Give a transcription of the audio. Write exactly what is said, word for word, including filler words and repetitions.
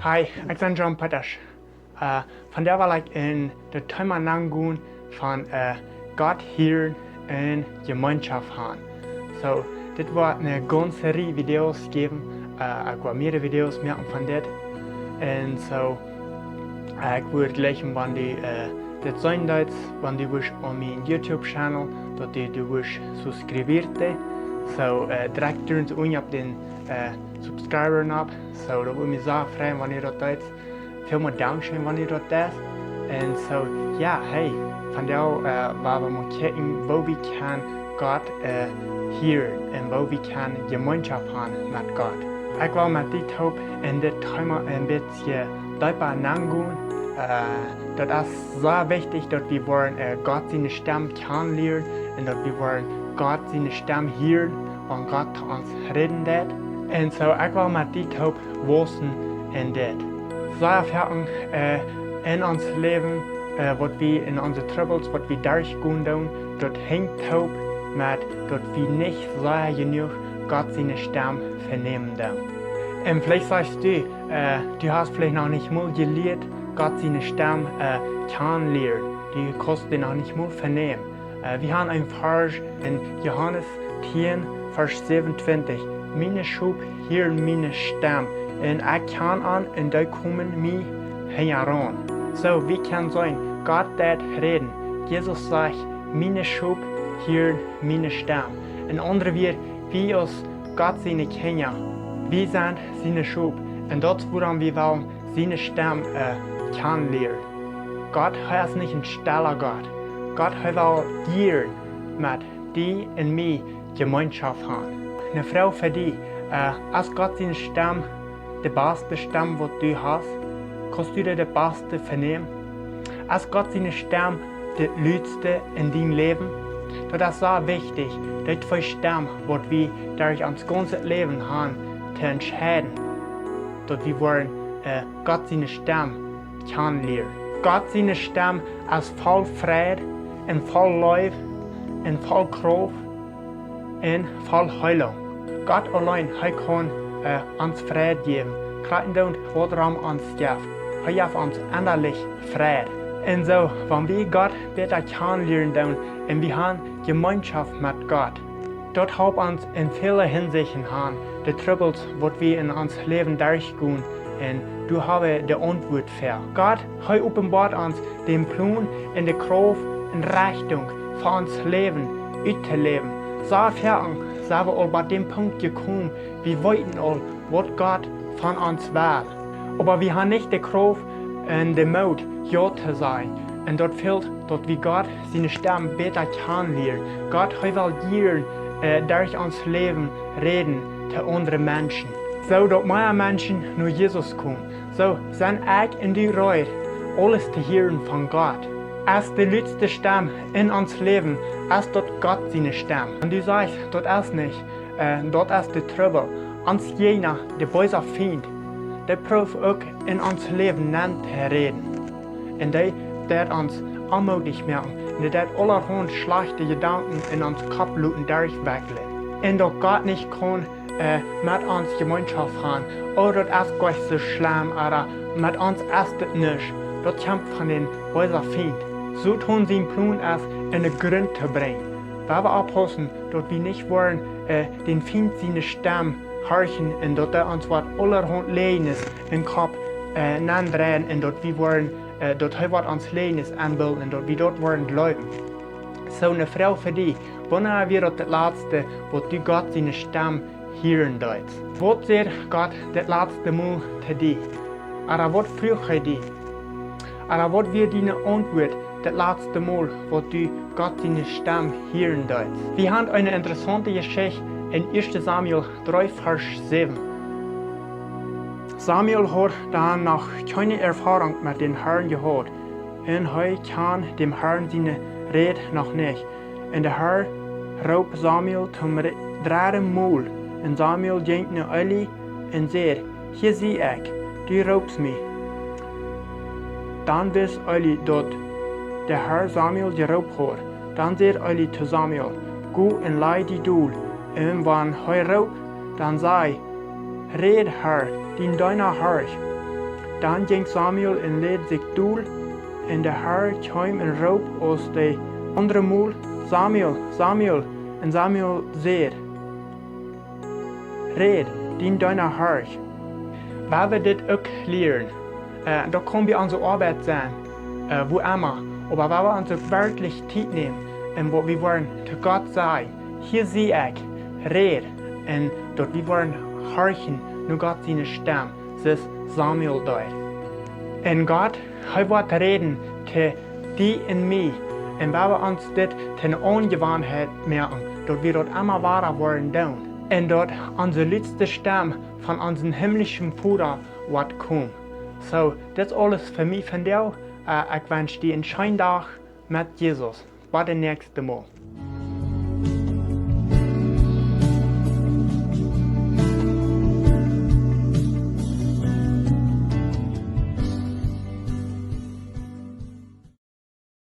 Hi, ekj sie John Peters. Äh, vondoag well ekj en daut Thema aungonen von, äh, Gott hieren un Jemeenschoft haben. Soo, dit woat eene gaunze Rieej Videos jäwen. Äh, ekj woa mea Videos moaken von dit. Un soo, äh, ekj wudd jlikjen, wan du, äh, dit seenen deist, wan du wurscht opp mienen YouTube-Channel, daut du, du wurscht subscribieren. Soo, äh, drekj doa unjen opp dän, äh, Subscribe-Knoop. Soo, daut wudd mie sea freien, wan du daut deist. Välmol Dankscheen, wan du daut deist. Un soo, jo, hey, vondoag, äh, woa wie mol kjikjen, woo wie kjennen Gott, äh, hieren un woo wie kjennen Jemeenschoft haben met Gott. Ekj well met die toop en dit Thema een bät deepa aungonen. Äh, daut es sea wichtich, daut wie woaren, äh, Gott siene Stemm kjanen lieren un daut wie woaren Gott siene Stemm hieren, wan Gott to ons räden deit. Un soo, ekj well met die toop wausen en dit. Sea foaken, äh, en ons Läwen, äh, waut wie en onse Troubles, waut wie derchgonen doonen, daut henjt toop met daut wie nich sea jenuach Gott siene Stemm venämen doonen. Un veleicht sajchst du, äh, du hast veleicht noch nich mol jelieet, Gott siene Stemm, äh, kjanen lieren. Du kaust dee noch nich mol venämen. Äh, wie haben een Varsch en Johanes tieen, Varsch säwenuntwintich. "Miene Schop hieren miene Stemm, un ekj kjan an, un dee komen mie hinjaraun." Soo, wie kjennen seenen, Gott deit räden. Jesus sajcht: "Miene Schop hieren miene Stemm." En aundre Wieed, wie aus Gott siene Kjinja, wie sent siene Schop. Un daut es wuarom wie wellen siene Stemm, äh, kjanen lieren. Gott, hee es nich een stella Gott. Gott, hee well jieren met die un mie Jemeenschoft haben. Eene Froag fa die, äh, es Gott siene Stemm de baste Stemm, waut du hast? Kaust du dee de baste venämen? Es Gott siene Stemm de lutste en dien Läwen? Daut es sea wichtich, dee twee Stemmen, waut wie derch ons gaunzet Läwen haben, to entscheiden, daut wie woaren, äh, Gott siene Stemm kjanen lieren. Gott siene Stemm es voll Fräd un voll Leew un voll Krauft un voll Heilunk. Gott auleen, hee kaun, äh, ons Fräd jäwen. Krakjt doonen, waut rom ons jeft. Hee jeft ons ennalich Fräd. Un soo, wan wie Gott bäta kjanen lieren doonen un wie haben Jemeenschoft met Gott, daut halpt ons en väle Hinsichten aun de Troubles, waut wie en ons Läwen derchgonen, un doa hab wie de Auntwuat fa. Gott, hee openboat ons dän Plon un de Krauft un Rechtunk fa ons Läwen uttoläwen. Sea foaken sent wie aul bie dän Punkt jekomen, wie weeten aul, waut Gott von ons well. Oba wie haben nich de Krauft un de Moot, jo to sajen. Un daut fält, daut wie Gott siene Stemm bäta kjanen lieren. Gott, hee well jieren, äh, derch ons Läwen räden to aundre Menschen, soo daut mea Menschen no Jesus komen. Soo, sent ekj un du reed, aules to hieren von Gott? Es de lutste Stemm en ons Läwen, es daut Gott siene Stemm? Un du sajchst, daut es nich, äh, daut es de Trubbel. Ons Jäajna, de beesa Fient, dee proowt uk en ons Läwen nenn to räden. Un dee deit ons onmootich moaken. Un dee deit aulahaunt schlajchte Jedanken en ons Kopp loten derchwekjlen. Un daut Gott nich kaun, äh, met ons Jemeenschoft haben. Oh, daut es goanich soo schlemm, oba met ons es daut nuscht. Daut kjemt von dän beesa Fient. Soton sien Plon es, en de Grunt to brinjen. Wie woaren oppaussen, daut wie nich woaren, äh, dän Fient siene Stemm horchen un daut hee ons waut aulahaunt Läajes em Kopp, äh, nendreien un daut wie woaren, äh, daut hee waut ons Läajes enbilden un daut wie daut woaren jleewen. Soo, eene Froag fa die: Wanea wia daut daut latste, waut du Gott siene Stemm hieren deedst? Waut säd Gott daut latste Mol to die? Oda waut fruach hee die? Oda waut wia diene Auntwuat daut latste Mol, waut du Gott siene Stemm hieren deedst? Wie haben eene interessaunte Jeschicht en ieeschte Samuel dree, Varsch säwen. Samuel haud dan noch kjeene Erfoarunk met dän Harn jehaut, un hee kjand däm Harn siene Räd noch nich. Un de Har roopt Samuel toom re-, dredden Mol. Un Samuel jinkj no Eli un säd: "Hia sie ekj, du roopst mie." Dan wist Eli, daut de Har Samuel jeroopt haud. Dan säd Eli to Samuel: "Go un laj die dol. Un wan hee roopt, dan saj: 'Räd, Har, dien Deena horcht.'" Dan jinkj Samuel un läd sikj dol, un de Har kjeem un roop aus de aundre mol: Samuel, Samuel. Un Samuel säd: Räd, dien Deena horcht. Wan wie dit uk lieren, daut kaun bie onse Oabeit senn, wua emma, oba wan wie ons uk werkjlich Tiet nämen un waut wie woaren to Gott sajen: Hia sie ekj, räd. Un daut wie woaren horchen no Gott siene Stemm, soo aus Samuel deed. Un Gott, hee woat räden to die un mie. Un wan wie ons dit to ne Aunjewanheit moaken, daut wie daut emma wada woaren doonen, un daut onse leetste Stemm von onsen himlischen Voda woat komen. Soo, dit es aules fa mie vondoag. Ekj wensch die een scheenen Dach met Jesus. Bat de näakjste Mol.